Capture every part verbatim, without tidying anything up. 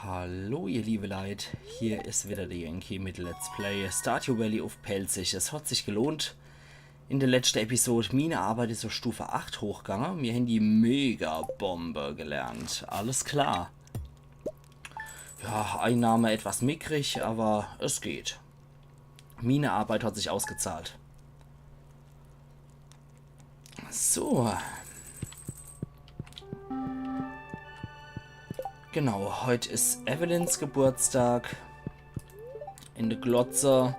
Hallo ihr liebe Leit, hier is wieder der Yankee mit Let's Play Stardew Valley uff Pälzisch. Es hat sich gelohnt. In der letschte Episode, mine Arbeit is uff Stufe acht hochgange. Mir hen die Megabombe gelernt. Alles klar. Ja, Einnahme etwas mickrig, aber es geht. Mine Arbeit hat sich ausgezahlt. So. Genau, heut is Evelyns Geburtstag. In de Glotze.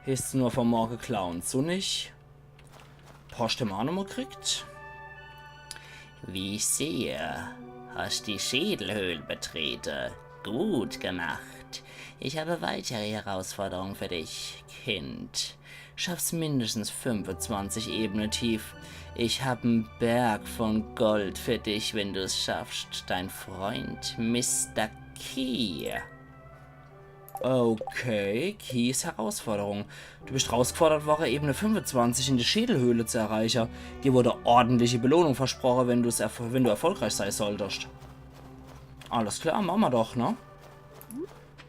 Heeßt's nur von morge klar un sunnig. Post hämmer aa nochmol gekriegt. Wie ich sehe, hast die Schädelhöhle betreten. Gut gemacht. Ich habe weitere Herausforderungen für dich, Kind. Schaff's mindestens fünfundzwanzig Ebenen tief. Ich hab en Berg von Gold für dich, wenn du's schaffst. Dein Freund Mister Key. Okay, Keys Herausforderung. Du bist herausgefordert worre, Ebene fünfundzwanzig in de Schädelhöhle zu erreiche. Dir wurde ordentliche Belohnung versproche, wenn du's erf-, wenn du erfolgreich sei solltest. Alles klar, mache mer doch, ne?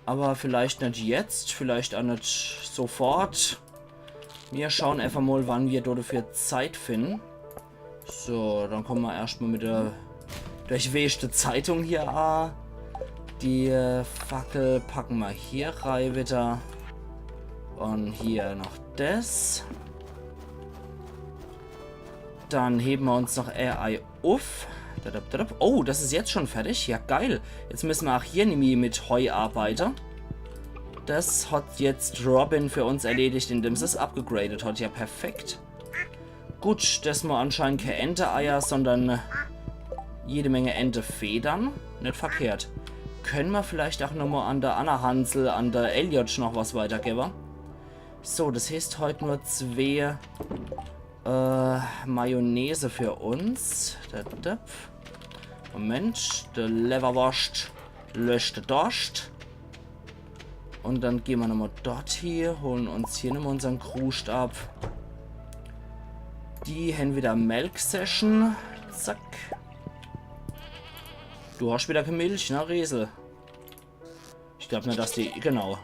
Aber vielleicht net jetzt, vielleicht aa net sofort. Mir schauen einfach mol, wann mir do dafür Zeit finden. So, dann komme mer erscht mol mit der durchwäschte Zeitung hier aa. Die äh, Fackel packe mer hier rei wieder. Un hier noch des. Dann hewe mer uns noch äh, ei uff. Dadap, dadap. Oh, des is jetzt schon fertig. Ja, geil. Jetzt müsse mer aa hier nimmi mit Heu arbeite. Des hat jetzt Robin für uns erledigt, indem se's upgegradet hat. Ja, perfekt. Gut, des mol anscheinend kee Enteeier, sondern äh, jede Menge Entefedern. Net verkehrt. Kenne mer vielleicht aa nochmol an de anner Hansel, an de Elliot noch was weitergewe? So, des heeßt heut nur zwee äh, Mayonnaise für uns. Da, da. Moment, de Lewwerworscht löscht de Dorscht. Un dann gehn mer nochmol dort hier, holen uns hier nochmol unsern Kruscht ab. Die hen wieder Melk-Session. Zack. Du hast wieder kee Milch, ne, Riesel? Ich glaub net, dass die, genau.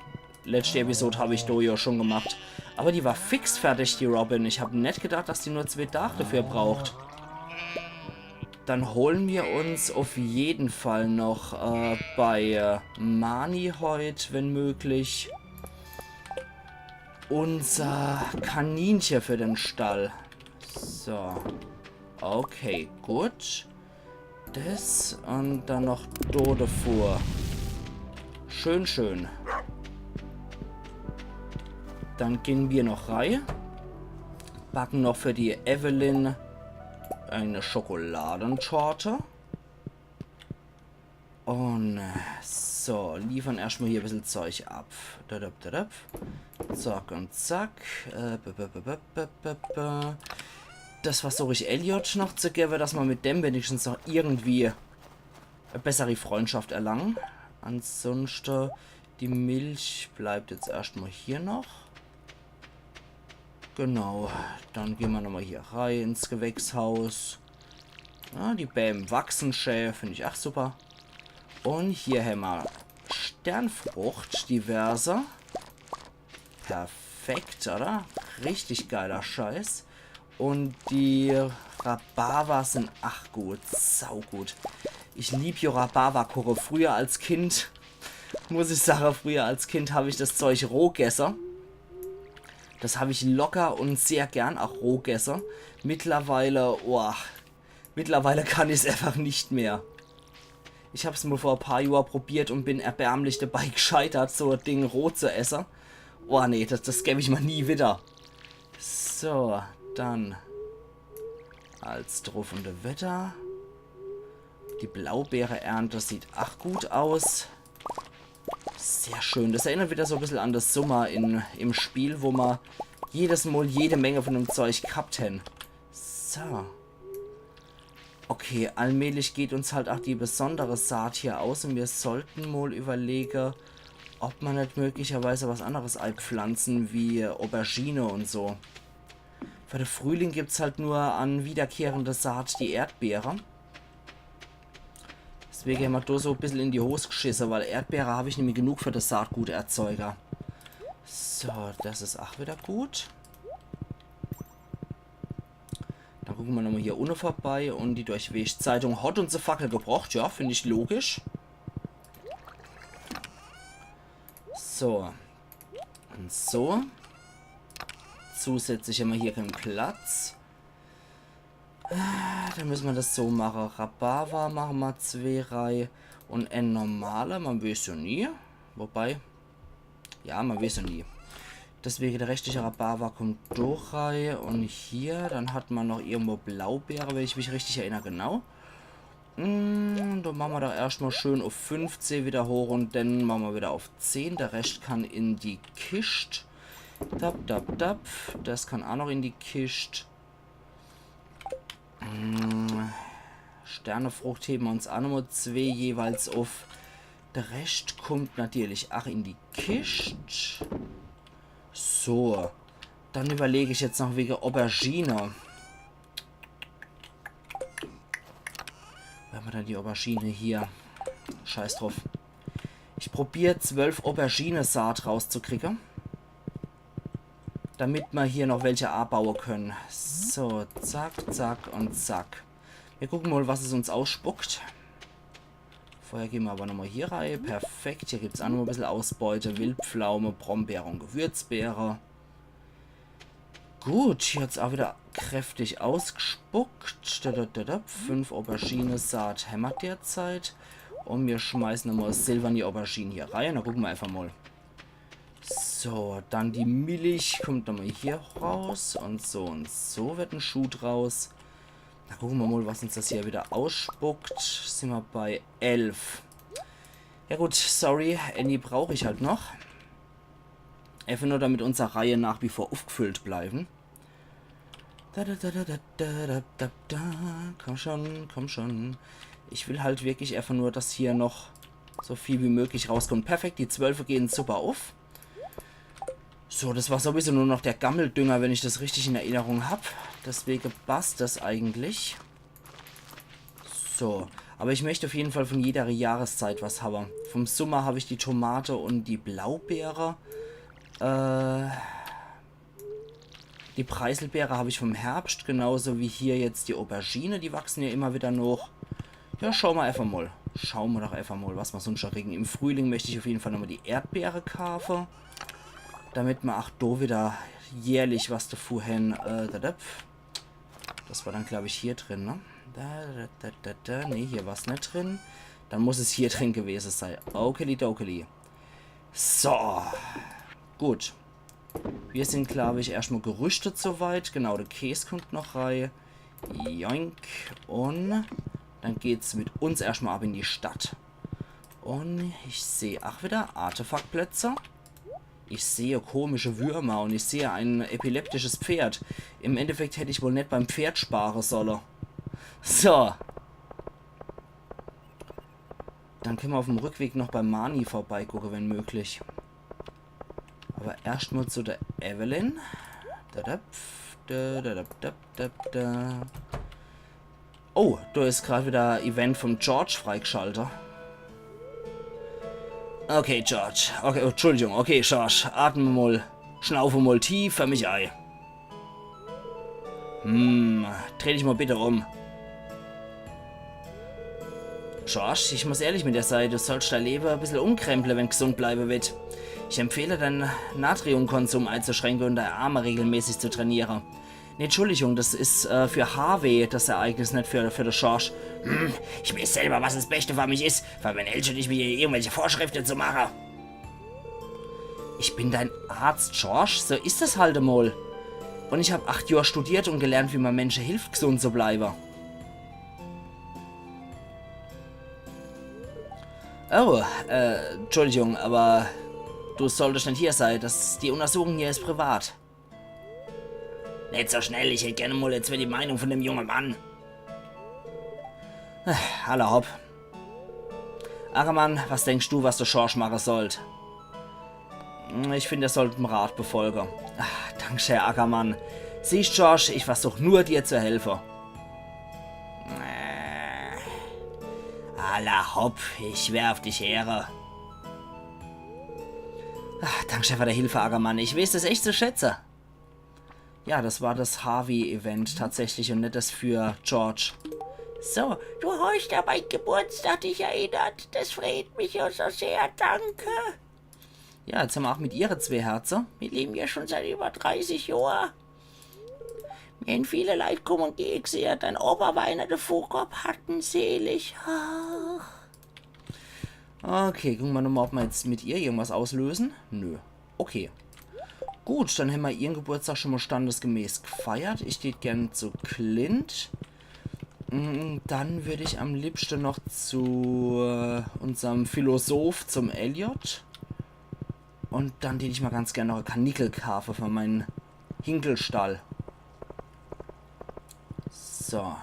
Letschte Episode hab ich do jo schon gemacht. Aber die war fix fertig, die Robin. Ich hab net gedacht, dass die nur zwee Daach dafür braucht. Dann holen mir uns uff jeden Fall noch äh, bei äh, Marnie heut, wenn möglich, unser Kaninche für den Stall. So. Okay, gut. Des un dann noch do devor. Schön, schön. Dann gehn mir noch rei. Backe noch für die Evelyn e Schokoladentorte. Un äh, so, liefern erscht mol hier e bissel Zeug ab. Dadap, dadap. Zack un zack. Äh, b, b, b. Des versuch ich Elliot noch zu gewe, dass mer mit dem wenigstens noch irgendwie e bessere Freundschaft erlange. Ansonschte, die Milch bleibt jetzt erscht mol hier noch. Genau, dann gehn mer nochmol hier rei ins Gewächshaus. Ja, die Bääm wachse schää, find ich aa super. Un hier hämmer Sternfrucht, diverse. Perfekt, oder? Richtig geiler Scheiß. Un die Rhabarber sin aa gut, saugut. Ich lieb jo Rhabarberkuche. Früher als Kind, muss ich sage, früher als Kind hab ich des Zeug roh gesse. Des hab ich locker un sehr gern aa roh gesse. Mittlerweile, oah, mittlerweile kann ich's einfach net mehr. Ich hab's mol vor e paar Johr probiert un bin erbärmlich debei gscheitert, so e Ding roh zu esse. Oah, nee, des, des geb ich mer nie wieder. So, dann als druff un dewedder. Die Blaubeereernte sieht aa gut aus. Sehr schön. Des erinnert wieder so e bissel an de Summer in, im Spiel, wo mer jedes Mol jede Menge von dem Zeug ghabt hen. So. Okay, allmählich geht uns halt aa die besondere Saat hier aus un mir sollten mol überlege, ob mer net möglicherweise was anneres eipflanze wie Aubergine un so. Für de Frühling gibt's halt nur an wiederkehrende Saat die Erdbeere. Des Deswege hämmer do so e bissel in die Hos gschisse, weil Erdbeere hab ich nämlich genug für de Saatguterzeuger. So, das is ach wieder gut. Dann gucke mer nochmal hier unne vorbei un die Durchweg-Zeitung hat uns e Fackel gebrocht. Ja, find ich logisch. So. Un so. Zusätzlich hämmer hier kein Platz. Äh, dann müsse mer das so mache. Rhabarber mache mer zwee rei un en normale. Mer weeß jo nie. Wobei, ja, mer weeß jo nie. Deswege der restliche Rhabarber kommt do rei. Un hier, dann hat mer noch irgendwo Blaubeere, wenn ich mich richtig erinner, genau. Mm, do mache mer doch erscht mal schön uff fünfzeh wieder hoch un dann mache mer wieder uff zehn. Der Rescht kann in die Kischt. Dap, dap, dap. Das kann ach noch in die Kischt. Mm, Sternefrucht hewe mer uns ach nochmal zwee jeweils uff. Der Rescht kommt natürlich ach in die Kischt. So, dann überleg ich jetzt noch wege Aubergine. Wo hämmer dann die Aubergine hier? Scheiß druff. Ich probier zwölf Aubergine-Saat rauszukriege. Damit mer hier noch welche abaue könne. So, zack, zack un zack. Mir gucke mal, was es uns ausspuckt. Vorher gehn mer aber nochmal hier rei. Perfekt, hier gibt's ach nochmal e bissel Ausbeute. Wildpflaume, Brombeere un Gewürzbeere. Gut, hier hat's ach wieder kräftig ausgespuckt. Da, da, da, da. Fünf Aubergine-Saat hämmer derzeit. Un mir schmeiße nochmal silberne Aubergine hier rei. Un dann gucke mer einfach mal. So, dann die Milch kommt nochmal hier raus. Un so un so wird en Schuh draus. Na, gucke mer mal, was uns das hier wieder ausspuckt. Sin mer bei elf. Ja gut, sorry, ääni brauch ich halt noch. Einfach nur, damit unser Reie nach wie vor uffgefüllt bleiben. Da, da, da. Komm schon, komm schon. Ich will halt wirklich einfach nur, dass hier noch so viel wie möglich rauskommt. Perfekt, die zwölfe gehen super uff. So, das war sowieso nur noch der Gammeldünger, wenn ich das richtig in Erinnerung hab. Deswege passt das eigentlich. So, aber ich möcht uff jeden Fall von jeder Jahreszeit was hawwe. Vom Summer hab ich die Tomate un die Blaubeere. Äh, die Preiselbeere hab ich vom Herbscht, genauso wie hier jetzt die Aubergine, die wachsen ja immer wieder noch. Ja, schau mer einfach mal. Schau mer doch einfach mal, was mer sunscht noch kriegen. Im Frühling möcht ich uff jeden Fall nochmal die Erdbeere kaafe, damit mer ach do wieder jährlich was davon hän. Äh, da, da. Das war dann, glaub ich, hier drin, ne? Da, da, da, da, da. Nee, hier war's net drin. Dann muss es hier drin gewese sei. Okeli dokeli. So. Gut. Wir sind, glaub ich, erscht mal gerüstet soweit. Genau, der Käs kommt noch rei. Joink. Un dann geht's mit uns erscht mal ab in die Stadt. Un ich seh ach wieder Artefaktplätze. Ich sehe komische Würmer un ich sehe ein epileptisches Pferd. Im Endeffekt hätt ich wohl net beim Pferd spare solle. So. Dann könne mer uff'm Rückweg noch beim Marnie vorbeigucke, wenn möglich. Aber erscht mal zu der Evelyn. Da, da, pf, da, da, da, da, da, da. Oh, do is grad wieder Event vom George freigschalte. Okay, George. Okay, oh, Entschuldigung. Okay, George, atme mal, schnaufe mal tief für mich ei. Hm, dreh dich mal bitte um. George, ich muss ehrlich mit dir sei, du sollst dei Lewe e bissel umkremple, wenn's gesund bleibe will. Ich empfehle, deinen Natriumkonsum einzuschränke un dei Arme regelmäßig zu trainiere. Nee, Entschuldigung, das is, äh, für Harvey das Ereignis, net für, für de Schorsch. Hm, ich weiß selber, was das Beste für mich is, für wenn Elche nicht mir irgendwelche Vorschrifte zu mache. Ich bin dein Arzt, Schorsch, so is es halt emol. Un ich hab acht Johr studiert un gelernt, wie man Menschen hilft, gesund zu bleibe. Oh, äh, Entschuldigung, aber du solltest net hier sei. Das, die Untersuchung hier is privat. Net so schnell, ich hätt gern emol jetzt die Meinung von dem jungen Mann. Alla hopp. Ackermann, was denkst du, was de Schorsch mache sollt? Ich find, er sollt em Rat befolge. Ah, danke, Herr Ackermann. Siehst, Schorsch, ich versuch nur, dir zu helfe. Äh. Alla hopp, ich werr uff dich here. Ach, danke fer die Hilfe, Ackermann. Ich weeß des echt zu schätze. Ja, des war des Harvey-Event tatsächlich un net des für George. So, du hoscht an mein Geburtstag dich erinnert. Des freet mich jo so sehr. Danke. Ja, jetzt hämmer ach mit ihre zwee Herze. Mir lewe jo schun seit iwwer dreißig Johr. Mir hän viele Leit kumme un gehe gsehe. Dein Opa war ener, de Fuhrkorb hat en selig. Ach. Okay, gucke mer nochmol, ob mer jetzt mit ihr irgendwas auslöse. Nö. Okay. Gut, dann hämmer ihren Geburtstag schun mol standesgemäß gefeiert. Ich deet gern zu Clint. Mm, dann würd ich am liebschte noch zu, äh, unserm Philosoph, zum Elliot. Un dann deet ich mol ganz gern noch e Karnickel kaafe fer mein Hinkelstall. So.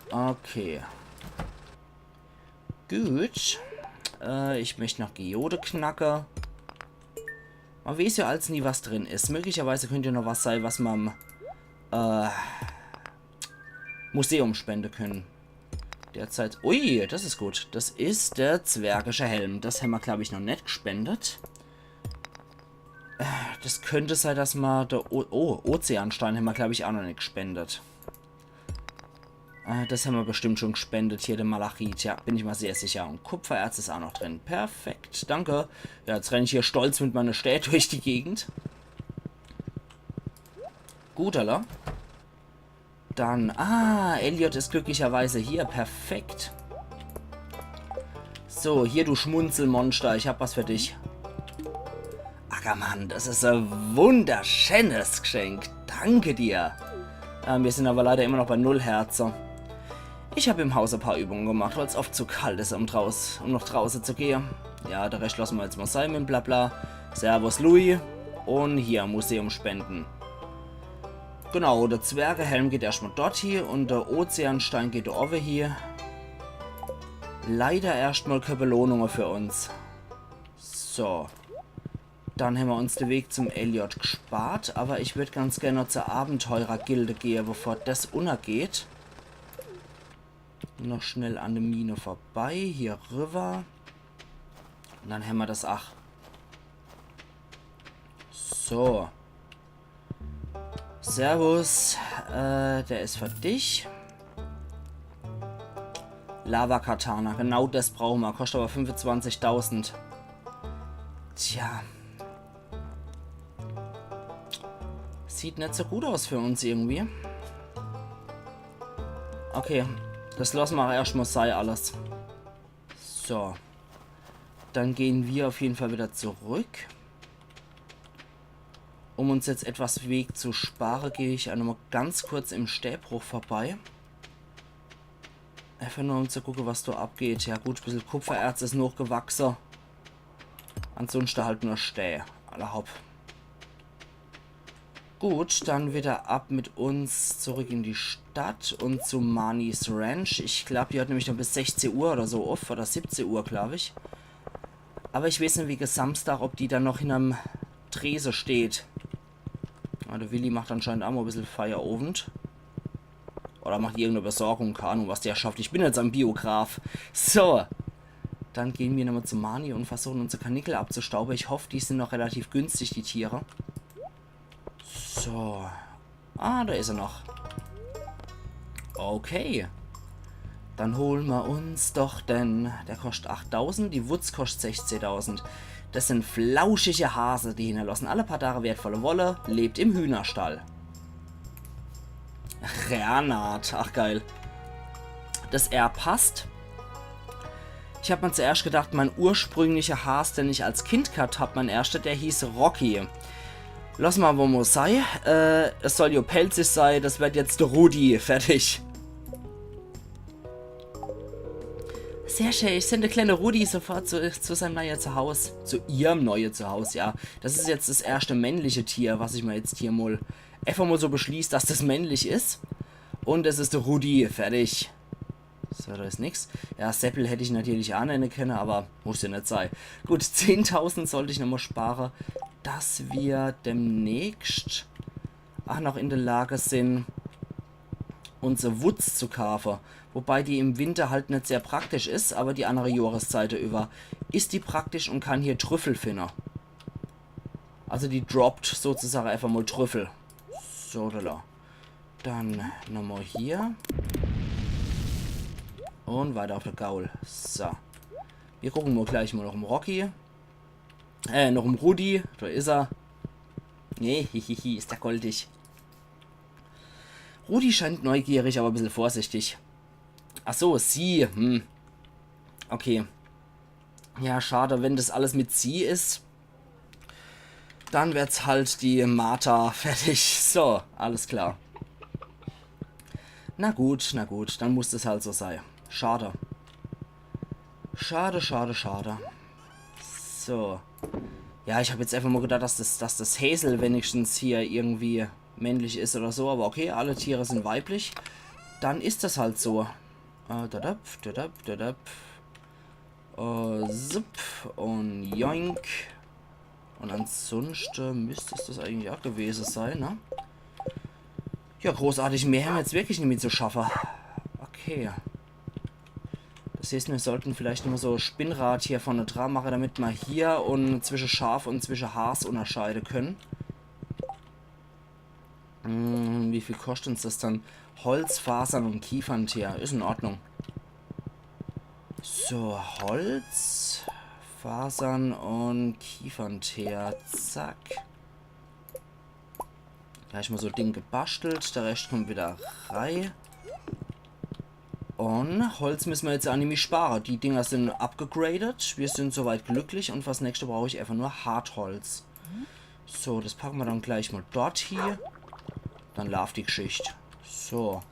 Okay. Gut. Äh, ich möcht noch Geode knacke. Mer weeß jo als nie, was drin is. Möglicherweise könnt jo noch was sei, was mer im, äh, Museum spende könne. Derzeit. Ui, des is gut. Des is de zwergische Helm. Des hämmer, glaab ich, noch net gspendet. Äh, des könnt sei, dass mer de O-, oh, Ozeanstein hämmer, glaab ich, ach noch net gspendet. Äh, des hämmer bestimmt schun gspendet hier, de Malachit. Ja, bin ich mer sehr sicher. Un Kupfererz is ach noch drin. Perfekt, danke. Ja, jetzt renn ich hier stolz mit meiner Stää durch die Gegend. Gut, alla. Dann, ah, Elliot is glücklicherweise hier. Perfekt. So, hier, du Schmunzelmonster, ich hab was für dich. Ackermann, des is e wunderscheenes Gschenk. Danke dir. Äh, mir sin awwer leider immer noch bei null Herze. Ich hab im Haus e paar Übunge gemacht, weil's oft zu kalt is, um draus-, um noch drauße zu gehe. Ja, de Rescht losse mer jetzt mol sei mit Blabla. Servus, Louis. Un hier, Museum spende. Genau, de Zwergehelm geht erscht mol dort hie un de Ozeanstein geht do owwe hie. Leider erscht mol kä Belohnunge für uns. So. Dann hämmer uns de Weg zum Elliot gspart, awwer ich würd ganz gern noch zur Abenteurergilde gehe, bevor des unnergeht. Noch schnell an de Mine vorbei, hier riwwer. Un dann hämmer des ach. So. Servus. Äh, der is für dich. Lava-Katana, genau des brauche mer. Koscht awwer fünfezwanzigtausend. Tja. Sieht net so gut aus für uns irgendwie. Okay, des losse mer erscht mol sei alles. So. Dann gehn mer uff jeden Fall widder zurück. Um uns jetzt etwas Weg zu spare, geh ich ach nochmol ganz kurz im Stääbruch vorbei. Einfach nur, um zu gucke, was do abgeht. Ja gut, bissel Kupfererz is noch gewachse. Ansunschte halt nur Stää. Alla hopp. Gut, dann widder ab mit uns zurück in die Stadt un zu Marnie's Ranch. Ich glaab, die hat nämlich noch bis sechzeh Uhr oder so uff, oder siebzeh Uhr, glaab ich. Awwer ich weeß net, wie Samschdag, ob die dann noch hinnerm Trese steht. Ah, de Willi macht anscheinend ach mol bissel Feierowend. Oder macht irgendeine Besorgung, kä Ahnung, was der schafft. Ich bin jetzt am Biograf. So. Dann gehn mer nochmol zu Marnie un versuche, unser Karnickel abzustaube. Ich hoff, die sin noch relativ günstig, die Tiere. So. Ah, do is er noch. Okay. Dann hole mer uns doch den. Der koscht achttausend, die Wutz koscht sechzehtausend. Des sin flauschige Hase, die hinnerlosse alle paar Tage wertvolle Wolle, lebt im Hühnerstall. Renat, ach geil. Des R passt. Ich hab mer zuerscht gedacht, mein ursprünglicher Has, den ich als Kind gehat hab, mein erschter, der hieß Rocky. Losse mer awwer mol sei. Äh, es soll jo pälzisch sei, des werd jetzt de Rudi. Fertig. Sehr schää, ich send de kleine Rudi sofort zu, zu seinem neue Zuhaus. Zu ihrem neue Zuhaus, ja. Des is jetzt des erschte männliche Tier, was ich mer jetzt hier mol einfach mol so beschließ, dass des männlich is. Un es is de Rudi, fertig. So, do is nix. Ja, Seppel hätt ich natürlich ach nenne kenne, awwer muss jo net sei. Gut, zehntausend sollt ich nochmol spare, dass mer demnächst ach noch in de Lage sin, unser Wutz zu kaafe. Wobei die im Winter halt net sehr praktisch is, aber die andere Johreszeite über is die praktisch und kann hier Trüffel finne. Also die droppt sozusagen einfach mal Trüffel. So, da, da. Dann nochmal hier. Und weiter auf de Gaul. So. Wir gucken mal gleich mal noch im Rocky. Äh, noch im Rudi. Da is er. Nee, hihihi, is der goldig. Rudi scheint neugierig, aber e bissel vorsichtig. Ach so, sie. Hm. Okay. Ja, schade, wenn das alles mit sie is. Dann werd's halt die Martha fertig. So, alles klar. Na gut, na gut, dann muss es halt so sei. Schade. Schade, schade, schade. So. Ja, ich hab jetzt einfach mal gedacht, dass das, dass das Häsel wenigstens hier irgendwie männlich is oder so. Aber okay, alle Tiere sind weiblich. Dann is das halt so. Äh, dadap, dadap, dadap. Äh, zip und joink. Und ansonsten müsste es das eigentlich auch gewesen sein, ne? Ja, großartig mehr haben wir jetzt wirklich nicht mehr zu schaffen. Okay. Das heißt, wir sollten vielleicht immer so Spinnrad hier vorne dran machen, damit wir hier und zwischen Schaf und zwischen Has unterscheiden können. Hm, wie viel kostet uns das dann? Holz, Fasern und Kiefernteer. Is in Ordnung. So, Holz, Fasern und Kiefernteer. Zack. Gleich mal so Ding gebastelt. Der Rest kommt wieder rei. Und Holz müssen wir jetzt auch nämlich sparen. Die Dinger sind abgegradet. Wir sind soweit glücklich und fürs nächste brauche ich einfach nur Hartholz. So, das packen wir dann gleich mal dort hier. Dann laaft die Geschichte. So.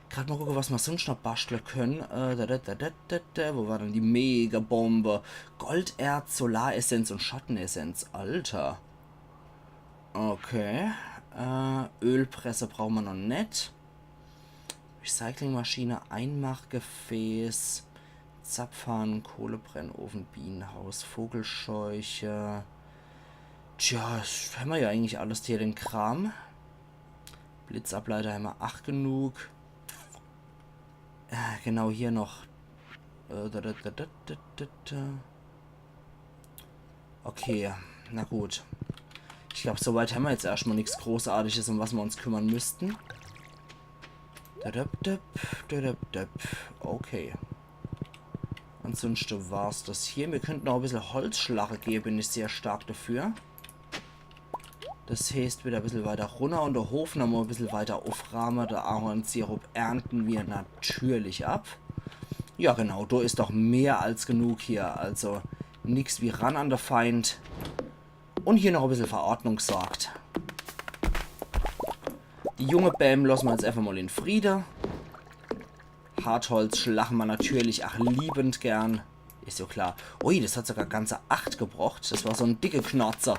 Grad mal gucken, was wir sonst noch basteln können. Äh, da, da, da, da, da, da. Wo war denn die Megabombe? Golderz, Solaressenz und Schattenessenz. Alter. Okay. Äh, Ölpresse brauchen wir noch net. Recyclingmaschine, Einmachgefäß, Zapfhahn, Kohlebrennofen, Bienenhaus, Vogelscheuche. Tja, das haben wir ja eigentlich alles hier, den Kram. Blitzableiter haben wir acht genug. Äh, genau hier noch. Äh, da, da, da. Okay, na gut. Ich glaub, soweit haben wir jetzt erstmal nichts Großartiges, um was wir uns kümmern müssten. Dadap, dap, dadap, dap. Okay. Ansonsten war's das hier. Wir könnten auch ein bisschen Holzschlache geben, bin ich sehr stark dafür. Das heißt, wieder ein bisschen weiter runter und der Hof noch mal ein bisschen weiter aufrahmen. Der Ahornsirup ernten wir natürlich ab. Ja, genau, da ist doch mehr als genug hier. Also nix wie ran an der Feind. Und hier noch ein bisschen für Ordnung sorgt. Die junge Bäm lassen wir jetzt einfach mal in Friede. Hartholz schlachen wir natürlich auch liebend gern. Ist ja klar. Ui, das hat sogar ganze acht gebracht. Das war so ein dicke Knorzer.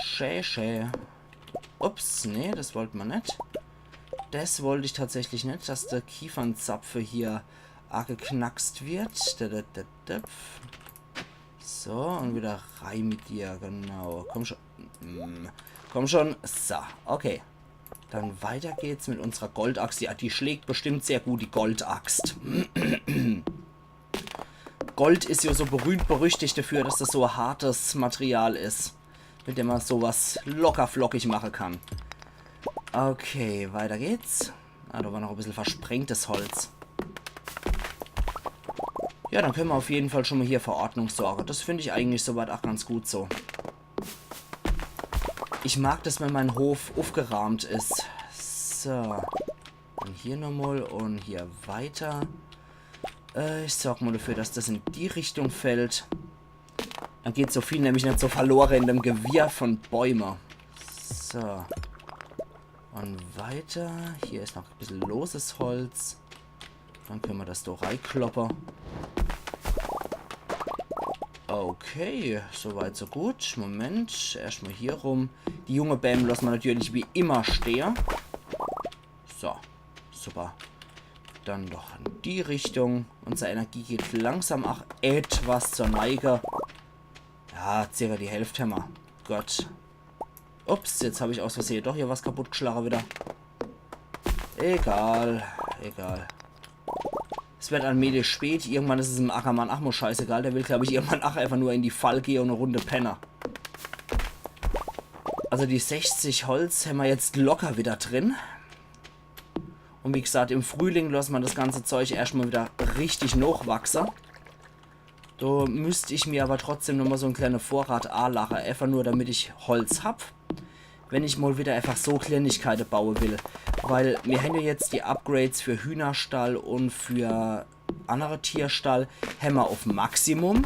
Schä, schä. Ups, nee, das wollt man net. Das wollt ich tatsächlich net, dass der Kiefernzapfe hier angeknackst wird. Da, da, da, da. So, und wieder rein mit dir, genau. Komm schon. Mm, komm schon. So, okay. Dann weiter geht's mit unserer Goldaxt. Ja, die schlägt bestimmt sehr gut, die Goldaxt. Gold ist ja so berühmt berüchtigt dafür, dass das so hartes Material ist, mit dem man sowas locker flockig machen kann. Okay, weiter geht's. Ah, da war noch ein bisschen versprengtes Holz. Ja, dann können wir auf jeden Fall schon mal hier für Ordnung sorgen. Das finde ich eigentlich soweit auch ganz gut so. Ich mag das, wenn mein Hof aufgeraumt ist. So. Und hier nochmal und hier weiter. Äh, ich sorg mal dafür, dass das in die Richtung fällt. Dann geht so viel nämlich nicht so verloren in dem Gewirr von Bäume. So. Und weiter. Hier ist noch ein bisschen loses Holz. Dann können wir das da reinkloppen. Okay, soweit so gut. Moment, erstmal hier rum. Die junge Bäm lassen wir natürlich wie immer stehen. So, super. Dann doch in die Richtung. Unsere Energie geht langsam auch etwas zur Neige. Ja, circa die Hälfte haben wir. Gott. Ups, jetzt habe ich aus Versehen doch hier was kaputt geschlagen wieder. Egal, egal. Es wird allmählich spät, irgendwann is es em Ackermann ach mol scheißegal. Der will, glaub ich, irgendwann ach einfach nur in die Fall gehe un e Runde penne. Also die sechzig Holz hämmer jetzt locker wieder drin. Un wie gesagt, im Frühling losse mer das ganze Zeug erscht mol wieder richtig nochwachse. Do müsst ich mir aber trotzdem nochmol so en kleine Vorrat alache, einfach nur damit ich Holz hab, wenn ich mol wieder einfach so Kleinigkeite baue will. Weil mir hän jo jetzt die Upgrades für Hühnerstall un für annere Tierstall hämmer auf Maximum.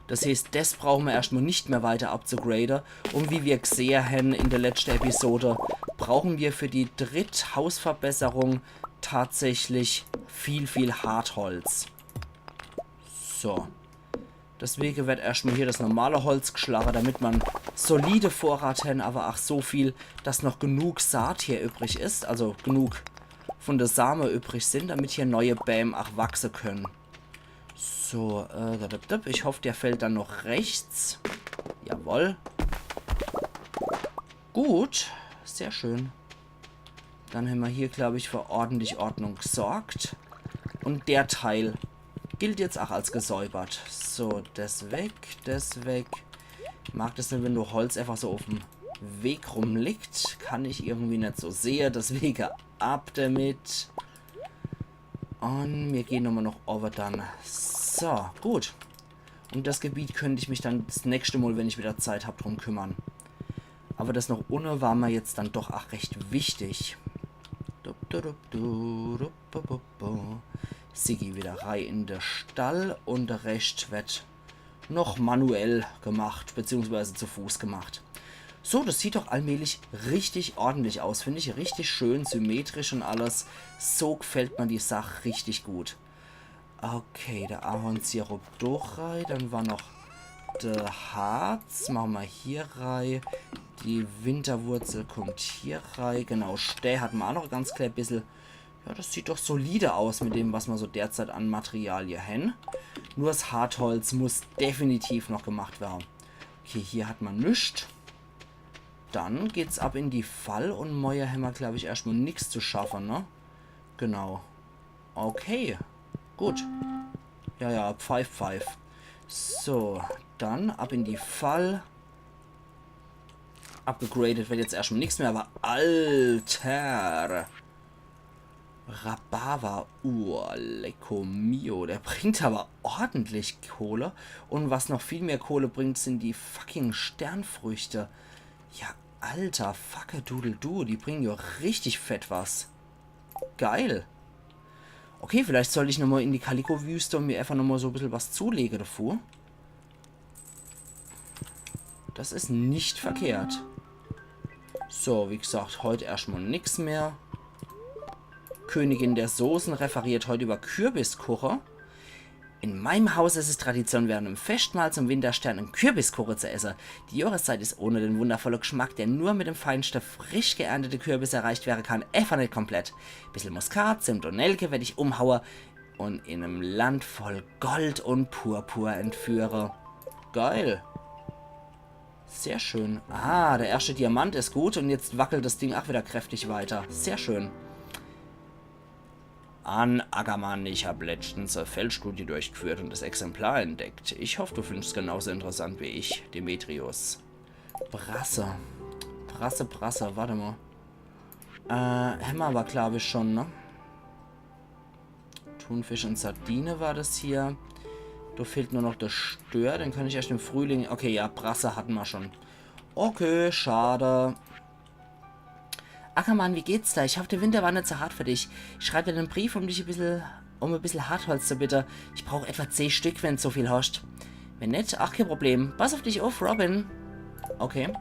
Das heeßt, das brauche mer erscht mol nicht mehr weiter abzugrade. Un wie mir gsehe hän in der letzte Episode, brauche mer für die dritt Hausverbesserung tatsächlich viel, viel Hartholz. So. Deswege wird erscht mol hier das normale Holz gschlache, damit mer solide Vorrat hän, aber ach so viel, dass noch genug Saat hier übrig is, also genug von de Same übrig sin, damit hier neue Bäm ach wachse können. So, äh, da, da, da, ich hoff, der fällt dann noch rechts. Jawohl. Gut, sehr schön. Dann hämmer hier, glaub ich, für ordentlich Ordnung gsorgt. Un der Teil gilt jetzt ach als gesäubert. So, das weg, das weg. Ich mag das net, wenn do Holz einfach so auf'm Weg rumliegt. Kann ich irgendwie net so sehe, deswege ab damit. Un mir gehn nochmol noch owwe dann. So, gut. Um das Gebiet könnt ich mich dann das nächste Mol, wenn ich wieder Zeit hab, drum kümmern. Aber das noch unne war mer jetzt dann doch ach recht wichtig. Dup, du, dup, du, dup, bu, bu, bu. Siggi wieder rei in de Stall un de Rescht wird noch manuell gemacht, beziehungsweise zu Fuß gemacht. So, das sieht doch allmählich richtig ordentlich aus, find ich. Richtig schön symmetrisch un alles. So gfällt mer die Sach richtig gut. Okay, der Ahornsirup doch rei. Dann war noch de Harz. Mache mer hier rei. Die Winterwurzel kommt hier rei. Genau, Stää hat mer ach noch ganz klein bissel. Ja, das sieht doch solide aus mit dem, was mer so derzeit an Materialie hän. Nur das Hartholz muss definitiv noch gemacht werre. Okay, hier hat mer nix. Dann geht's ab in die Fall un morje hämmer, glaub ich, erscht mol nix zu schaffe, ne? Genau. Okay. Gut. Ja, ja, pfeif, pfeif. So, dann ab in die Fall. Abgegradet wird jetzt erscht mol nix mehr, aber alter. Rhabarber, oh, lecko mio, der bringt aber ordentlich Kohle. Un was noch viel mehr Kohle bringt, sin die fucking Sternfrüchte. Ja, alter, fucke doodle do, die bringen jo richtig fett was. Geil. Okay, vielleicht sollt ich nochmol in die Kaliko-Wüste un mir einfach nochmol so bissel was zulege davor. Das is net verkehrt. So, wie gesagt, heut erscht mol nix mehr. Königin der Soßen referiert heut über Kürbiskuche. In meinem Haus ist es Tradition, während dem Festmahl zum Winterstern en Kürbiskuche zu esse. Die Jahreszeit ist ohne den wundervollen Geschmack, der nur mit dem Feinstaub frisch geernteter Kürbisse erreicht werden kann, einfach net komplett. Bissel Muskat, Zimt un Nelke werd ich umhaue un in em Land voll Gold un Purpur entführe. Geil. Sehr schön. Ah, der erschte Diamant is gut un jetzt wackelt das Ding ach wieder kräftig weiter. Sehr schön. An Ackermann, ich hab letztens e Feldstudie durchgeführt und das Exemplar entdeckt. Ich hoff, du findest es genauso interessant wie ich, Demetrius. Brasse. Brasse, Brasse, warte mal. Äh, hämmer aber, glaub ich, schon, ne? Thunfisch und Sardine war das hier. Da fehlt nur noch der Stör, den kann ich erst im Frühling. Okay, ja, Brasse hatten wir schon. Okay, schade. Ackermann, wie geht's dir? Ich hoff, der Winter war net so hart für dich. Ich schreib dir den Brief, um dich e bissel, um e bissel Hartholz zu bitte. Ich brauch etwa zeh Stück, wenn d' so viel hoscht. Wenn net, ach, kein Problem. Pass auf dich auf, Robin. Okay.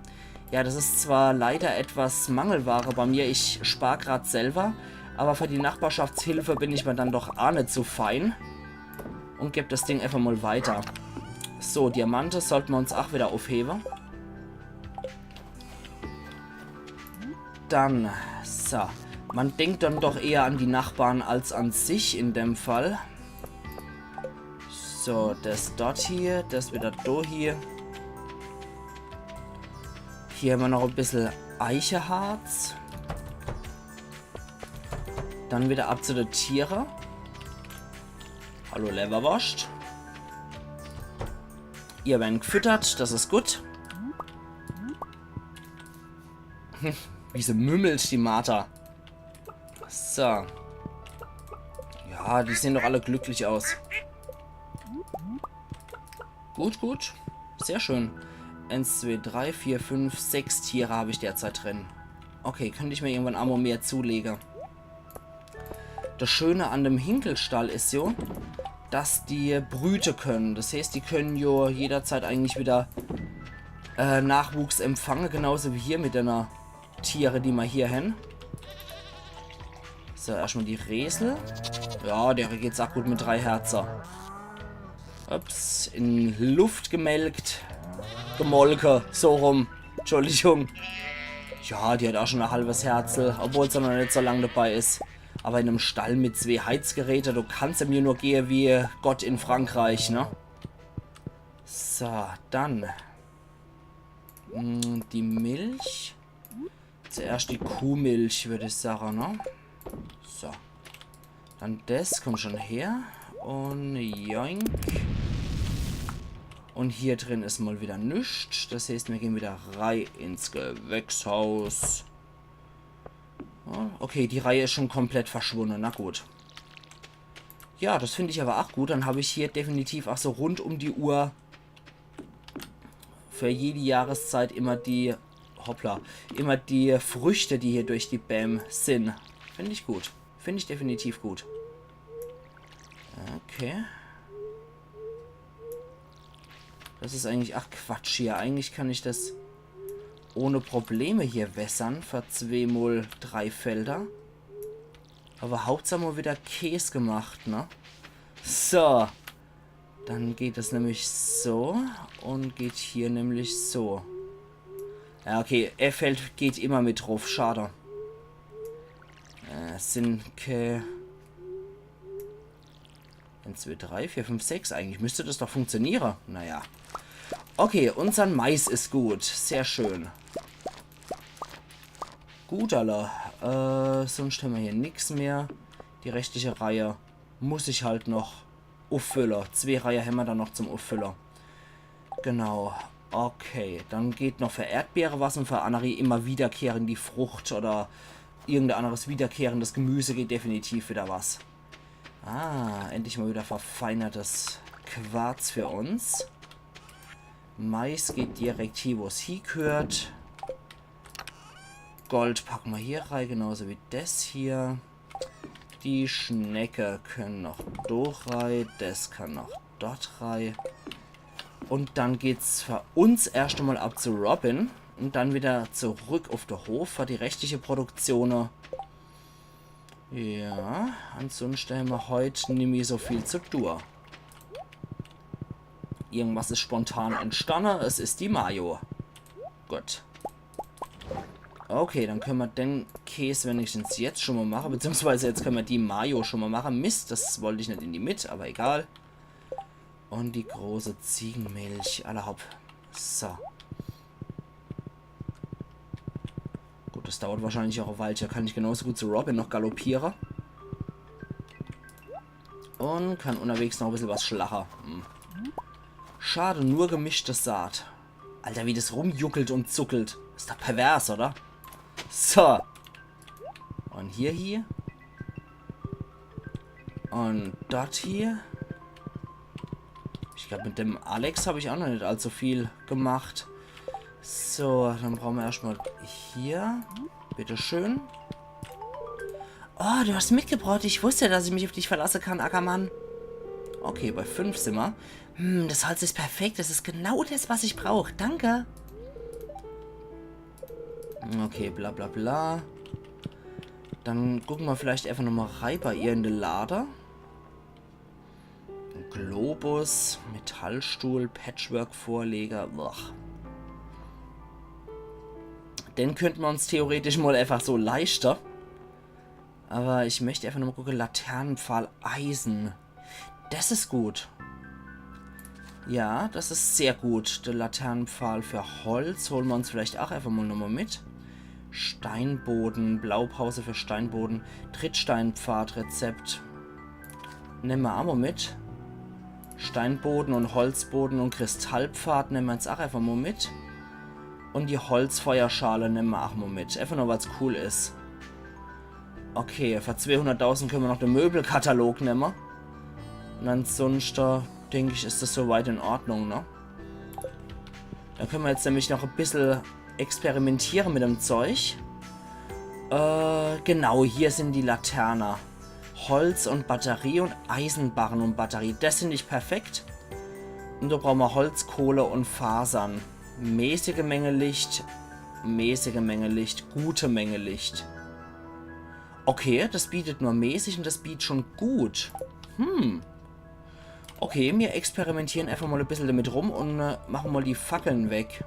Ja, das ist zwar leider etwas Mangelware bei mir. Ich spar grad selber. Aber für die Nachbarschaftshilfe bin ich mir dann doch a net so fein. Und geb das Ding einfach mal weiter. So, Diamante sollten wir uns ach wieder aufheben. Dann, so. Man denkt dann doch eher an die Nachbarn als an sich in dem Fall. So, das dort hier, das wieder do hier. Hier hämmer noch e bissel Eicheharz. Dann wieder ab zu de Tiere. Hallo Lewwerworscht. Ihr werren gfüttert, das is gut. Wie se mümmelt, die Martha. So. Ja, die sehn doch alle glücklich aus. Gut, gut. Sehr schön. Eins, zwei, drei, vier, fünf, sechs Tiere hab ich derzeit drin. Okay, könnt ich mir irgendwann aa mol mehr zulege. Das Schöne an dem Hinkelstall is jo, dass die brüte können. Das heißt, die können jo jederzeit eigentlich wieder äh, Nachwuchs empfange, genauso wie hier mit dene Tiere, die ma hier hen. So, erschtmol die Resel. Ja, dere geht's aa gut mit drei Herzer. Ups, in Luft gemelkt. Gemolke, so rum. Entschuldigung. Ja, die hat aa schon e halbes Herzel, obwohl se noch net so lang dabei is. Aber in em Stall mit zwee Heizgeräte, do kann's em jo nur gehe wie Gott in Frankreich, ne? So, dann. Mm, die Milch. Zuerscht die Kuhmilch, würd ich sage, ne? So. Dann des, komm schon her. Un joink. Un hier drin is mol wieder nix. Das heißt, mir gehn wieder rei ins Gewächshaus. Ja, okay, die Reih is schon komplett verschwunne. Na gut. Ja, das find ich aber aa gut. Dann hab ich hier definitiv aa so rund um die Uhr für jede Jahreszeit immer die, hoppla, immer die Früchte, die hier durch die Bäm sin. Find ich gut. Find ich definitiv gut. Okay. Das is eigentlich, ach Quatsch hier. Eigentlich kann ich das ohne Probleme hier wässern für zwee mol drei Felder. Aber Hauptsach mol wieder Käs gemacht, ne? So. Dann geht das nämlich so un geht hier nämlich so. Ja, okay, e Feld geht immer mit druff, schade. Äh, sin ke-, eins, zwei, drei, vier, fünf, sechs. Eigentlich müsst das doch funktioniere. Naja. Okay, unsern Mais is gut. Sehr schön. Gut, alla. Äh, sunscht hämmer hier nix mehr. Die restliche Reih muss ich halt noch uffülle. Zwee Reih hämmer dann noch zum Uffülle. Genau. Okay, dann geht noch für Erdbeere was un für annere immer wiederkehrende Frucht oder irgendein anneres wiederkehrendes Gemüse geht definitiv wieder was. Ah, endlich mal wieder verfeinertes Quarz für uns. Mais geht direkt hie, wo's hiegehört. Gold packe mer hier rei, genauso wie des hier. Die Schnecke können noch do rei, des kann noch dort rei. Un dann geht's für uns erscht emol ab zu Robin un dann wieder zurück uf de Hof für die restliche Produktione. Ja, ansunschte hämmer heut nimmi so viel zu tue. Irgendwas is spontan entstanne. Es is die Mayo. Gut. Okay, dann können mer den Käs wenigstens jetzt schon mal mache. Beziehungsweise jetzt können mer die Mayo schon mal mache. Mist, das wollt ich net in die Mitt, aber egal. Un die große Ziegenmilch. Alla hopp. So. Gut, das dauert wahrscheinlich auch e Weilche. Kann ich genauso gut zu Robin noch galoppiere. Un kann unterwegs noch e bissel was schlache. Hm. Schade, nur gemischte Saat. Alter, wie das rumjuckelt un zuckelt. Is doch pervers, oder? So. Un hier, hier. Un dort hier. Ich glaub, mit dem Alex hab ich auch noch net allzu viel gemacht. So, dann brauchen mer erscht mal hier. Bitteschön. Oh, du hast mitgebracht. Ich wusste, dass ich mich auf dich verlassen kann, Ackermann. Okay, bei fünf simmer. Hm, das Holz ist perfekt. Das ist genau das, was ich brauch. Danke. Okay, bla bla bla. Dann gucke mer vielleicht einfach nochmal rei bei ihr in de Lade. Globus, Metallstuhl, Patchwork-Vorleger. Boah. Den könnt mer uns theoretisch mal einfach so leischte. Aber ich möcht einfach nochmal gucke, Laternenpfahl Eisen. Das is gut. Ja, das is sehr gut. De Laternenpfahl für Holz hole mer uns vielleicht auch einfach mal nochmal mit. Steinboden, Blaupause für Steinboden, Trittsteinpfad-Rezept. Nemme mer ach mo mit. Steinboden und Holzboden und Kristallpfad nemme mer jetzt ach einfach mo mit. Und die Holzfeuerschale nemme mer ach mo mit. Einfach nur, weil's cool is. Okay, für zweehunderttausend könne mer noch de Möbelkatalog nemme. Und ansonsten, denk ich, is das soweit in Ordnung, ne? Da könne mer jetzt nämlich noch e bissel experimentiere mit dem Zeug. Äh, genau, hier sin die Laterne. Holz und Batterie und Eisenbarren und Batterie. Das find ich perfekt. Und da brauche mer Holz, Kohle und Fasern. Mäßige Menge Licht, mäßige Menge Licht, gute Menge Licht. Okay, das bietet nur mäßig und das bietet schon gut. Hm. Okay, mir experimentiere einfach mo e bissel damit rum und äh, mache mo die Fackeln weg.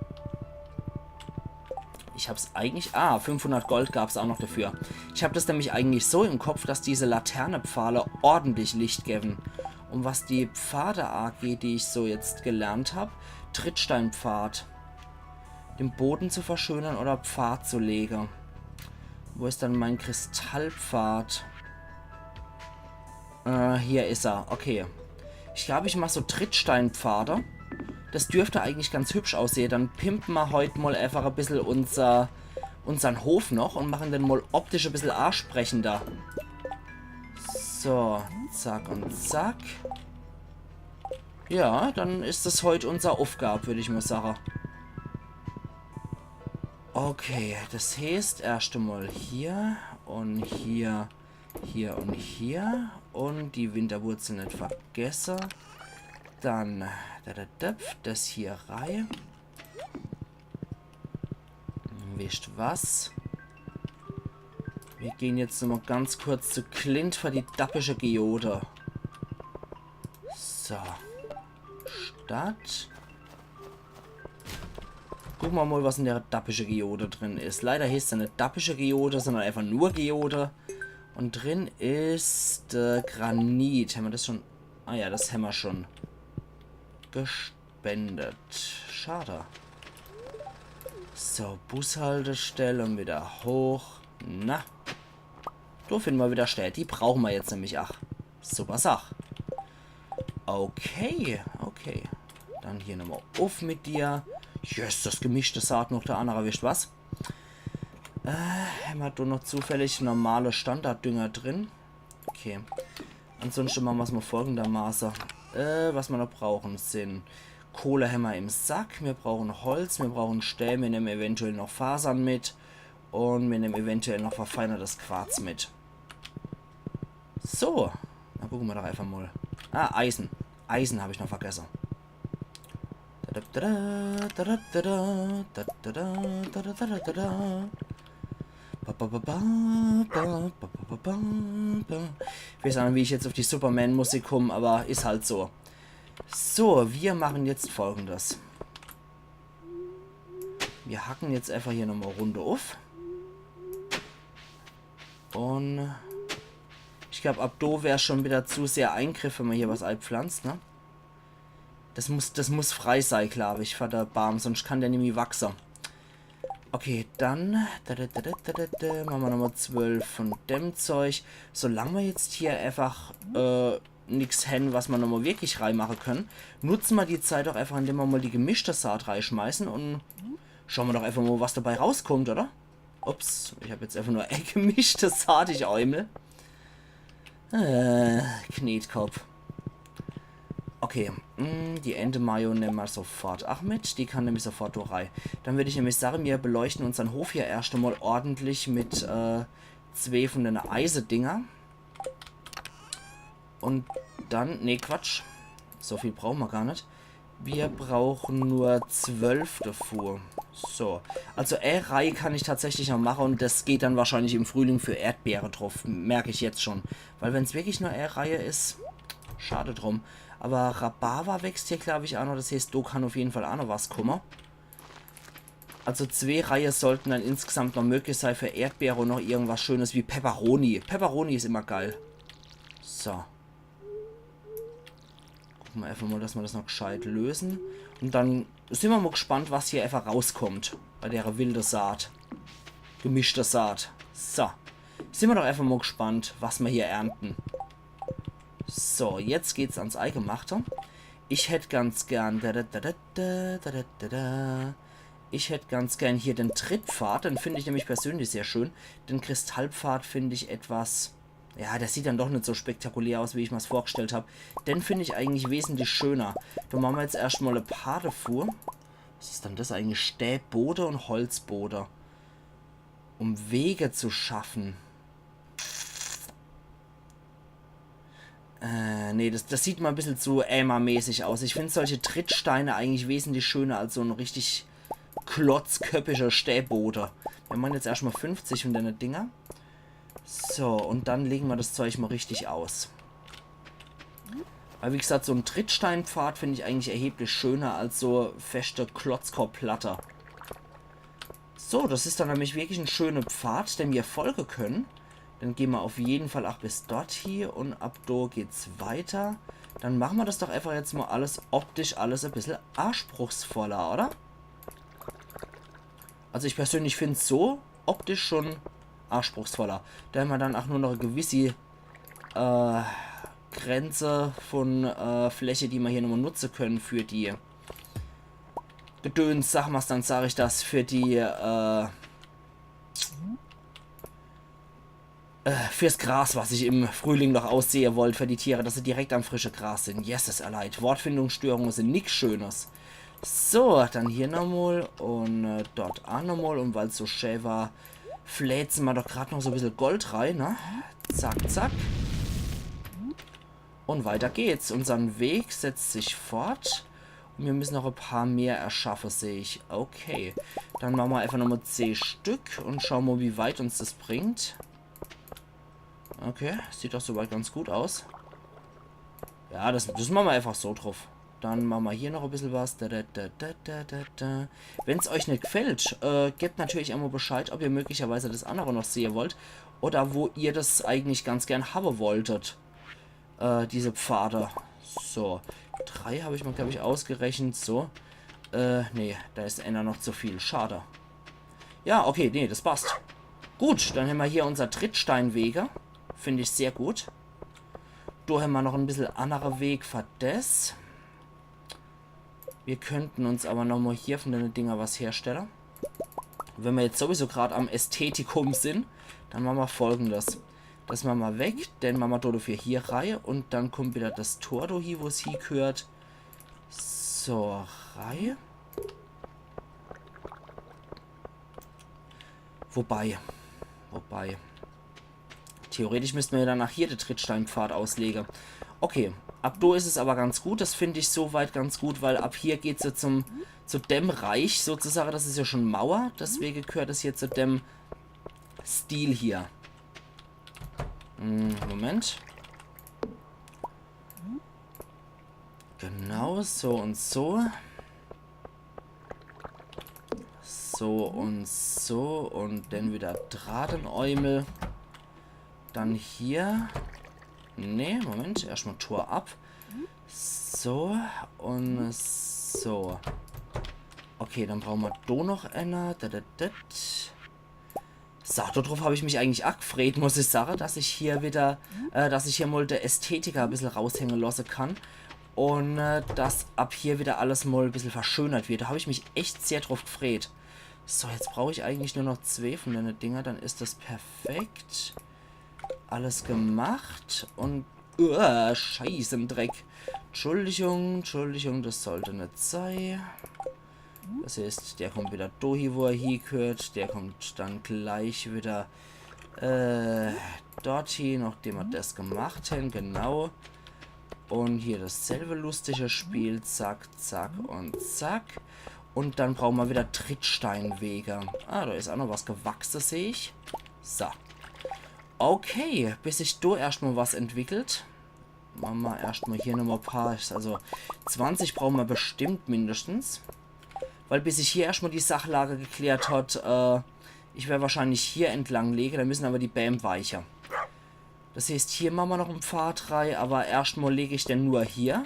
Ich hab's eigentlich... Ah, fünfhundert Gold gab's ach noch dafür. Ich hab das nämlich eigentlich so im Kopf, dass diese Laternepfahle ordentlich Licht gewwe. Und was die Pfade ageht, die ich so jetzt gelernt hab, Trittsteinpfad. Den Boden zu verschönern oder Pfad zu lege. Wo is dann mein Kristallpfad? Äh, hier is er. Okay. Ich glaub, ich mach so Trittsteinpfade. Das dürft eigentlich ganz hübsch aussehe. Dann pimpe mer heut mo einfach e bissel unser, unsern Hof noch und mache den mo optisch e bissel ansprechender. So, zack und zack. Ja, dann is das heut unser Aufgab, würd ich mo sage. Okay, das heeßt, erscht mo hier und hier, hier und hier. Und die Winterwurzel net vergesse. Dann, da, da, da, das hier rei. Wisst was? Mir gehn jetzt nochmo ganz kurz zu Clint für die dappische Geode. So. Stadt. Gucke mer mo, was in der dappische Geode drin is. Leider heeßt er net dappische Geode, sondern einfach nur Geode. Und drin is äh, Granit. Hämmer das schon? Ah ja, das hämmer schon gespendet. Schade. So, Bushaltestelle und wieder hoch. Na. Do finde mer wieder Städ. Die brauche mer jetzt nämlich ach. Super Sach. Okay, okay. Dann hier nochmo uff mit dir. Yes, das gemischte Saat noch der annere, wisst was? Äh, hämmer do noch zufällig normale Standarddünger drin? Okay. Ansonsten mache mer's mo folgendermaße. Äh, was mer noch brauche sin Kohle hämmer im Sack, mir brauche Holz, mir brauche Stää, mir nemme eventuell noch Fasern mit und mir nemme eventuell noch verfeinertes Quarz mit. So, dann gucke mer doch einfach mo. Ah, Eisen. Eisen hab ich noch vergesse. Ich weiß ach net, wie ich jetzt uff die Superman-Musik komm, aber is halt so. So, mir mache jetzt Folgendes. Mir hacke jetzt einfach hier nochmo e Runde uff. Und ich glaub, ab do wär schon wieder zu sehr Eingriff, wenn mer hier was eipflanzt, ne? Das muss, das muss frei sei, glaub ich, für de Baam, sonst kann der nimmi wachse. Okay, dann da, da, da, mache mer nochmo zwölf von dem Zeug. Solang mer jetzt hier einfach äh, nix hen, was mer nochmo wirklich reimache könne, nutze mer die Zeit doch einfach, indem mer mo die gemischte Saat reischmeiße und schaue mer doch einfach mo, was dabei rauskommt, oder? Ups, ich hab jetzt einfach nur e gemischte Saat, ich Eumel. Äh, Knetkopp. Okay, mm, die Ente-Mayo nemme mer sofort ach mit. Die kann nämlich sofort do rei. Dann würd ich nämlich sage, mir beleuchte unsern Hof hier erscht emol ordentlich mit äh, zwee von dene Eisedinger. Und dann, nee, Quatsch. So viel brauche mer gar net. Mir brauche nur zwölf davor. So. Also e Reih kann ich tatsächlich noch mache und das geht dann wahrscheinlich im Frühling für Erdbeere druff. Merk ich jetzt schon. Weil wenn's wirklich nur e Reih is, schade drum. Aber Rhabarber wächst hier, glaub ich, ach noch. Das heeßt, do kann uff jeden Fall ach noch was kumme. Also zwee Reihe sollten dann insgesamt noch möglich sei für Erdbeere und noch irgendwas Schönes wie Peperoni. Peperoni is immer geil. So. Gucke mer einfach mal, dass mer das noch gescheit löse. Und dann sin mer mal gespannt, was hier einfach rauskommt bei dere wilde Saat. Gemischte Saat. So. Sin mer doch einfach mol gespannt, was mer hier ernte. So, jetzt geht's ans Eigemachte. Ich hätt ganz gern. Da, da, da, da, da, da, da, da. Ich hätt ganz gern hier den Trittpfad. Den find ich nämlich persönlich sehr schön. Den Kristallpfad find ich etwas. Ja, der sieht dann doch net so spektakulär aus, wie ich mir's vorgestellt hab. Den find ich eigentlich wesentlich schöner. Do mache mer jetzt erscht mol e paar devu. Was is dann das eigentlich? Stäbode und Holzbode. Um Wege zu schaffen. Äh, nee, das, das sieht mer e bissel zu Ämer-mäßig aus. Ich find solche Trittsteine eigentlich wesentlich schöner als so en richtig klotzköppischer Stäbode. Mir mache jetzt erscht mol fünfzig von dene Dinger. So, und dann lege mer das Zeug mol richtig aus. Weil wie gesagt, so en Trittsteinpfad find ich eigentlich erheblich schöner als so feschte Klotzkorbplatte. So, das is dann nämlich wirklich en schöner Pfad, dem mer folge könne. Dann gehn mer auf jeden Fall ach bis dort hie und ab do geht's weiter. Dann mache mer das doch einfach jetzt mol alles optisch alles e bissel anspruchsvoller, oder? Also ich persönlich find's so optisch schon anspruchsvoller. Do hämmer dann ach nur noch e gewisse äh, Grenze von äh, Fläche, die mer hier nochmol nutze könne für die Gedöns, sag mer's dann, sag ich das, für die äh, äh, fürs Gras, was ich im Frühling noch aussäe wollt für die Tiere, dass se direkt am frische Gras sin. Jesses, ehrlich. Wortfindungsstörunge sin nix Schönes. So, dann hier nochmol und äh, dort ach nochmol. Und weil's so schä war, fläze mer doch grad noch so e bissel Gold rei, ne? Zack, zack. Und weiter geht's. Unsern Weg setzt sich fort. Und mir müssen noch e paar mehr erschaffe, seh ich. Okay. Dann mache mer einfach nochmol zeh Stück und schaue mol, wie weit uns das bringt. Okay, sieht doch soweit ganz gut aus. Ja, das, das mache mer einfach so druff. Dann mache mer hier noch e bissel was. Da, da, da, da, da, da, da. Wenn's euch net gefällt, äh, gebt natürlich emol Bescheid, ob ihr möglicherweise das andere noch sehe wollt oder wo ihr das eigentlich ganz gern habe wolltet. Äh, diese Pfade. So, drei hab ich mir, glaub ich, ausgerechnet. So. Äh, nee, da is einer noch zu viel. Schade. Ja, okay, nee, das passt. Gut, dann hämmer hier unser Trittsteinwege. Find ich sehr gut. Do hämmer noch e bissel annere Weg für das. Wir könnten uns aber noch mal hier von den Dinger was herstellen. Wenn wir jetzt sowieso grad am Ästhetikum sind, dann machen wir Folgendes. Das machen wir weg, den machen wir dafür hier rein und dann kommt wieder das Tor do hie, wo's hie gehört. So, rein. Wobei, wobei. Theoretisch müssten wir ja danach hier den Trittsteinpfad auslegen. Okay, ab do is es aber ganz gut. Das find ich soweit ganz gut, weil ab hier geht's ja zum, zu dem Reich sozusagen. Das is ja schon Mauer. Deswegen gehört es hier zu dem Stil hier. Hm, Moment. Genau, so und so. So und so und dann wieder Draht in Eumel. Dann hier. Nee, Moment, erstmal Tor ab. So und so. Okay, dann brauchen wir do noch einer. Da, da, da. So, darauf hab ich mich eigentlich auch gefreut, muss ich sagen, dass ich hier wieder, äh, dass ich hier mal der Ästhetiker ein bisschen raushängen lassen kann. Und äh, dass ab hier wieder alles mal ein bisschen verschönert wird. Da hab ich mich echt sehr drauf gefreut. So, jetzt brauche ich eigentlich nur noch zwei von den Dinger, dann ist das perfekt. Alles gemacht und... Uah, Scheiße im Dreck. Entschuldigung, Entschuldigung, das sollte nicht sein. Das heißt, der kommt wieder do hie, wo er hie gehört. Der kommt dann gleich wieder äh, dort hie, nachdem wir das gemacht haben, genau. Und hier dasselbe lustige Spiel, zack, zack und zack. Und dann brauchen wir wieder Trittsteinwege. Ah, da ist auch noch was gewachsen, sehe ich. So. Okay, bis sich do erstmal was entwickelt. Machen wir erstmal hier nochmal ein paar, also zwanzig brauchen wir bestimmt mindestens. Weil bis sich hier erstmal die Sachlage geklärt hat, äh, ich werde wahrscheinlich hier entlang legen, da müssen aber die Bäume weichen. Das heißt, hier machen wir noch einen Pfad rein, aber erstmal lege ich den nur hier,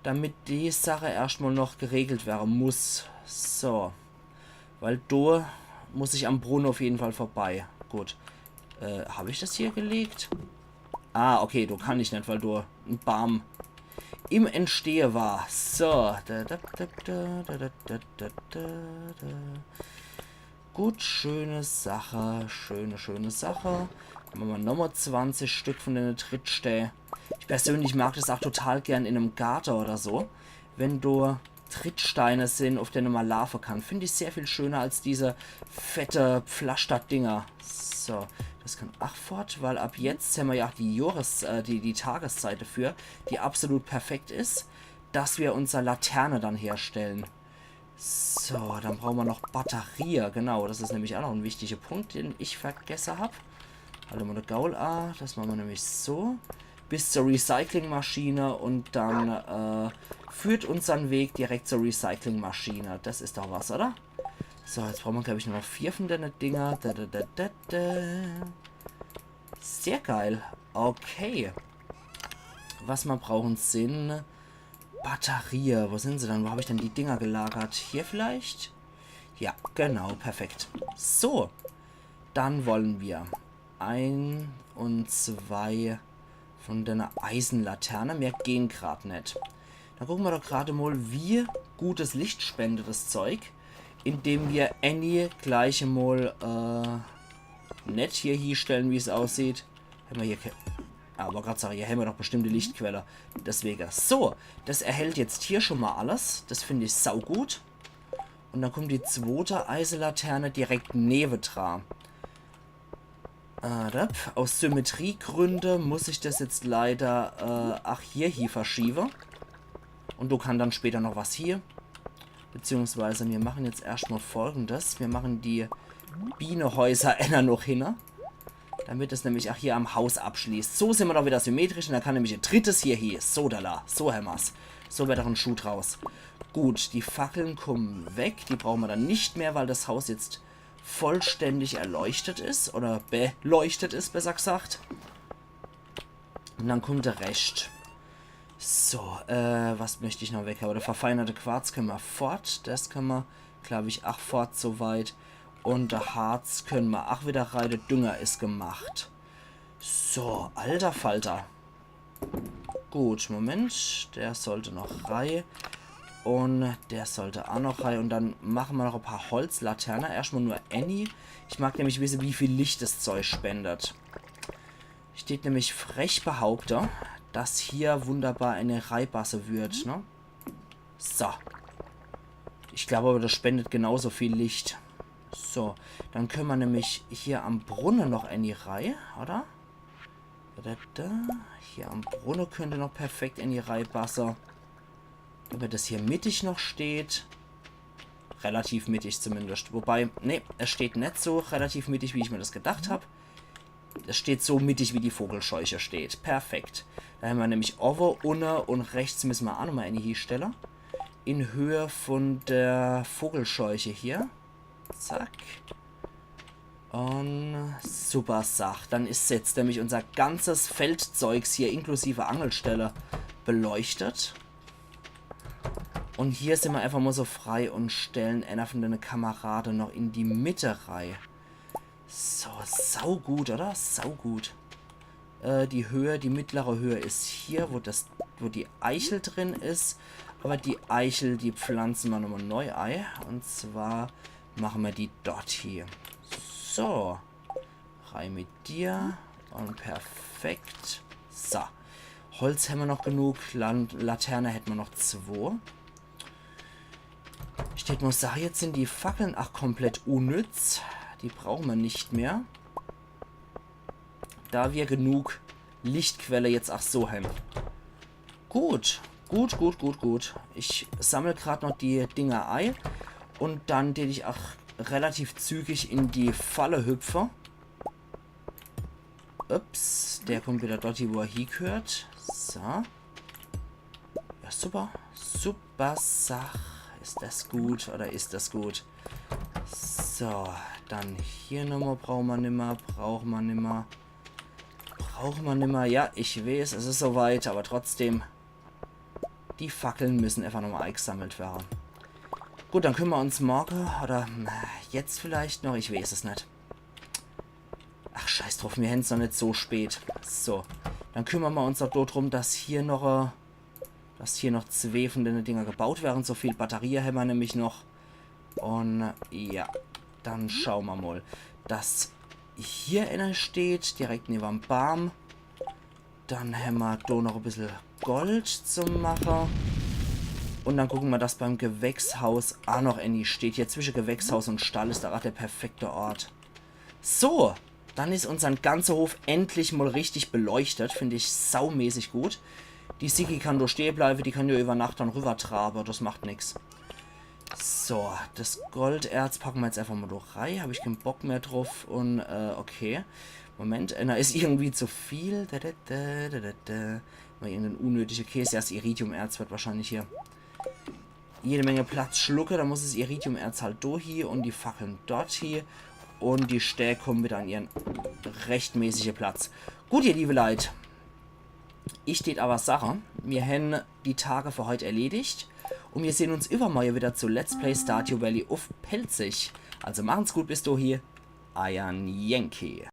damit die Sache erstmal noch geregelt werden muss. So. Weil do, muss ich am Brunne uff jeden Fall vorbei. Gut. Äh, hab ich das hier gelegt? Ah, okay, do kann ich net, weil do en Baam im Entstehe war. So. Da, da, da, da. Gut, schöne Sache. Schöne, schöne Sache. Mache mer nochmal zwanzig Stück von dene Trittstää. Ich persönlich mag das auch total gern in em Garte oder so. Wenn do Trittsteine sin, uff dene mer laafe kann. Find ich sehr viel schöner als diese fette Pflasterdinger. So, das kann ach fort, weil ab jetzt hämmer ja auch die Jahres-, äh, die, die Tageszeit dafür, die absolut perfekt is, dass mer unser Laterne dann herstellen. So, dann brauche mer noch Batterie. Genau, das is nämlich auch noch en wichtiger Punkt, den ich vergesse hab. Halt mol de Gaul a, das mache mer nämlich so. Bis zur Recyclingmaschine und dann, äh, führt unsern Weg direkt zur Recyclingmaschine. Das is doch was, oder? So, jetzt brauche mer, glaub ich, nur noch vier von dene Dinger. Da, da, da, da, da. Sehr geil. Okay. Was mer brauchen sin Batterie. Wo sin se dann? Wo hab ich denn die Dinger gelagert? Hier vielleicht? Ja, genau, perfekt. So, dann wollen mer ein und zwei von dene Eisenlaterne. Mehr gehen grad net. Dann gucke mer doch grad mol, wie gut das Licht spendet, das Zeug, indem mer Annie gleich mol, äh, net hier hiestellen, wie's aussieht. Hämmer hier ke-, ah, wollt grad sage, hier hämmer doch bestimmt die Lichtquelle. Deswege. So, das erhält jetzt hier schon mol alles. Das find ich saugut. Und dann kommt die zwote Eiselaterne direkt newedra. Äh, da, aus Symmetriegründe muss ich das jetzt leider, äh, ach hier, hier verschiewe. Und do kann dann später noch was hier. Beziehungsweise mir machen jetzt erscht mol Folgendes. Mir machen die Bienehäuser enner noch hinne. Damit es nämlich ach hier am Haus abschließt. So sin mer doch wieder symmetrisch und dann kann nämlich e drittes hier, hier. So, da, da. So hämmer's. So werd doch en Schuh draus. Gut, die Fackeln kommen weg. Die brauche mer dann nicht mehr, weil das Haus jetzt vollständig erleuchtet is. Oder beleuchtet is, besser gesagt. Und dann kommt der Rescht. So, äh, was möcht ich noch weg? Aber der verfeinerte Quarz könne mer fort. Das könne mer, glaub ich, ach fort soweit. Und der Harz könne mer ach wieder rei. Der Dünger is gemacht. So, alter Falter. Gut, Moment. Der sollt noch rei. Und der sollt ach noch rei. Und dann mache mer noch e paar Holzlaterne. Erscht mol nur Annie. Ich mag nämlich wisse, wie viel Licht das Zeug spendet. Ich tät nämlich frech behaupte, dass hier wunderbar Annie reibasse würd, ne? So. Ich glaub aber, das spendet genauso viel Licht. So, dann könne mer nämlich hier am Brunne noch Annie rei, oder? Da, da, da. Hier am Brunne könnt noch perfekt Annie reibasse. Ob das hier mittig noch steht. Relativ mittig zumindest. Wobei, nee, es steht net so relativ mittig, wie ich mer das gedacht hab. Es steht so mittig, wie die Vogelscheuche steht. Perfekt. Da hämmer nämlich owwe, unne und rechts müsse mer ach nochmol Annie hiestelle. In Höhe von der Vogelscheuche hier. Zack. Und super Sach. Dann is jetzt nämlich unser ganzes Feldzeugs hier inklusive Angelstelle beleuchtet. Und hier sin mer einfach mol so frei und stellen einer von dene Kamerade noch in die Mitte rei. So, saugut, oder? Saugut. Äh, die Höhe, die mittlere Höhe is hier, wo das, wo die Eichel drin is. Aber die Eichel, die pflanze mer nochmol neu ei. Und zwar mache mer die dort hier. So. Rei mit dir. Und perfekt. So. Holz hämmer noch genug. Lan-, Laterne hätte mer noch zwo. Ich denk mol, sag, jetzt sin die Fackeln ach komplett unnütz. Die brauche mer net mehr. Da mer genug Lichtquelle jetzt ach so hämmer. Gut, gut, gut, gut, gut. Ich sammel grad noch die Dinger ei. Und dann tät ich ach relativ zügig in die Falle hüpfe. Ups, der kommt wieder dort hie, wo er hiegehört. So. Ja, super. Super Sach. Is das gut oder is das gut? So, dann hier nochmol. Brauch mer nimmer, brauch mer nimmer. Brauch mer nimmer. Ja, ich weeß, es is soweit, aber trotzdem. Die Fackeln müssen einfach nochmol eigsammelt werre. Gut, dann kümmere mer uns morge, oder, na, jetzt vielleicht noch, ich weeß es net. Ach, scheiß druff, mir hän's noch net so spät. So, dann kümmere mer uns doch do drum, dass hier noch, äh, dass hier noch zwee von denne Dinger gebaut werre. So viel Batterie hämmer nämlich noch. Un, äh, ja, dann schaue mer mol, dass hier eener steht, direkt newe'm Baam. Dann hämmer do noch e bissel Gold zum Mache. Un dann gucke mer, dass beim Gewächshaus a noch ääni steht. Hier zwische Gewächshaus un Stall is do grad der perfekte Ort. So, dann is unsern ganze Hof endlich mol richtig beleuchtet. Find ich saumäßig gut. Die Siggi kann do stehe bleiwe, die kann jo iwwer Nacht dann riwwertrabe, das macht nix. So, das Golderz packe mer jetzt einfach mol do rei. Hab ich kän Bock mehr druff. Un, äh, okay. Moment, äh, do is irgendwie zu viel. Da, da, da, da, da, da. Mol irgendein unnötige Käs. Ja, das Iridiumerz werd wahrscheinlich hier jede Menge Platz schlucke. Dann muss das Iridiumerz halt do hie un die Fackeln dort hie. Un die Stää kumme widder an ihren rechtmäßige Platz. Gut, ihr liewe Leit. Ich tät awwer sache, mir hänn die Tage für heut erledigt un mir sehn uns iwwermorge widder zu Let's Play Stardew Valley uff Pälzisch. Also machen's gut bis dohie, eier Yankee.